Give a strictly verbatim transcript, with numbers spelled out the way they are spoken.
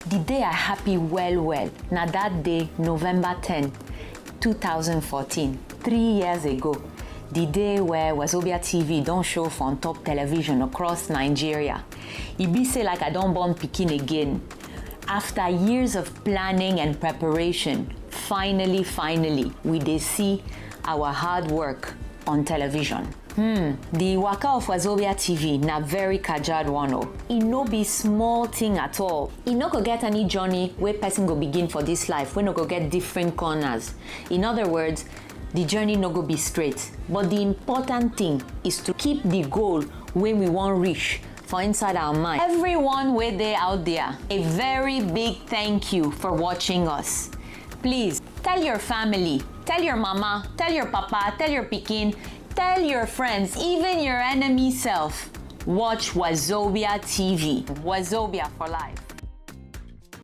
The day I happy well well na that day, November ten, two thousand fourteen, three years ago. The day where Wazobia T V don show for on top television across Nigeria. E be say like I don born pikin again. After years of planning and preparation, finally, finally, we dey see our hard work on television. Hmm, the waka of Wazobia T V na very kajad one o. E no be small thing at all. E no go get any journey wey person go begin for this life wey no go get different corners. In other words, the journey no go be straight. But the important thing is to keep the goal wey we wan reach for inside our mind. Everyone wey dey out there, a very big thank you for watching us. Please tell your family, tell your mama, tell your papa, tell your pikin, tell your friends, even your enemy self. Watch Wazobia T V. Wazobia for life.